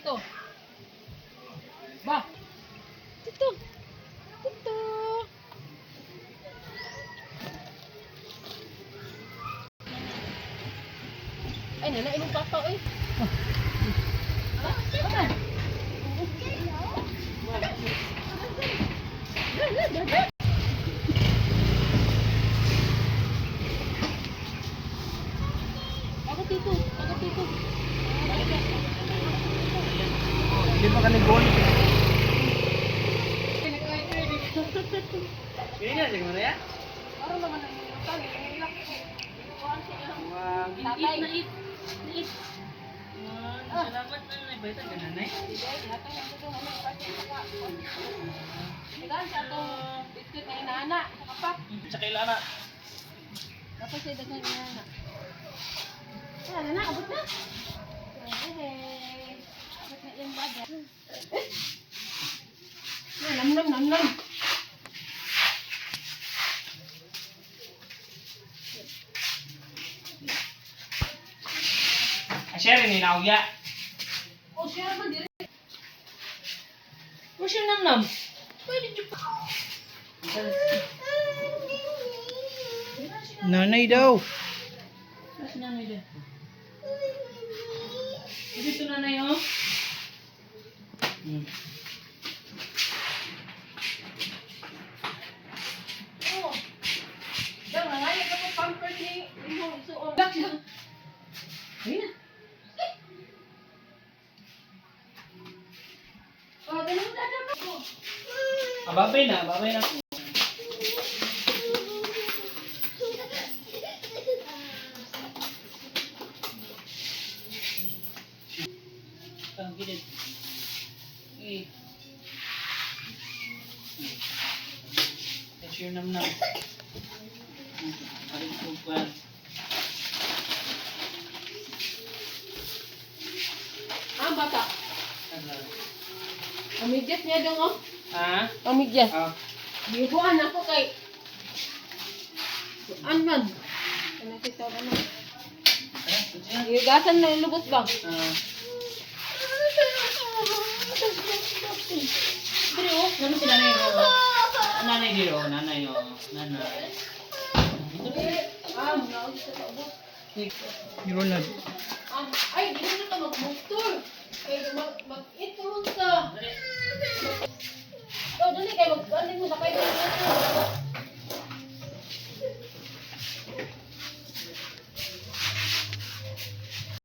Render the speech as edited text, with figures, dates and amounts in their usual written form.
Tito. Ba. Tito. Tito. Ay, nana, imong papa, oy. Ah, ah. Ako, Tito. Ako, Tito. Hindi pa kami goal. Hindi na, sige mo na yan. Araw naman ang utang, ilak ko. Kuan siya. Tatay. Nait, nait. Salamat na naibaitan ka, nanay. Tigaan sa atong biscuit na inaana, sa kapak. Sa kailana. Dapat siya daghan inaana. Wala na, abot na. Hey, abot na iyang baga. Eh, nam nam nam nam. Share ni nauya. Oh, siya man dire. Where's your nam-nam? Where did you put? Nanay daw. Where's nanay dyan? Dito nanay, oh. Oh. Daw nangayo ka po pamper ni imong suon. Dak siya. Ayun na. Oh, ganun na na. Ah, babay na, babay na. Ang gilid. Eh. That's your nam-nam. Aling kumpal. Ah, bata. Ano? Amidyas niya dong, oh. Ha? Amidyas. Ah. Gibuan ako kay An man. Ano si tawag ano? Gigasan na yung lubot ba? Ah. Pero, oh, naman si nanay oh. Nanay dito, oh, nanay oh. Nanay. Ah, naog sa ubos. Ni Ronald. Ah, ay, di na ta mag-motor. Kay mag mag-it mo sa. Oh, dali kay mag ano mo sakay mo motor.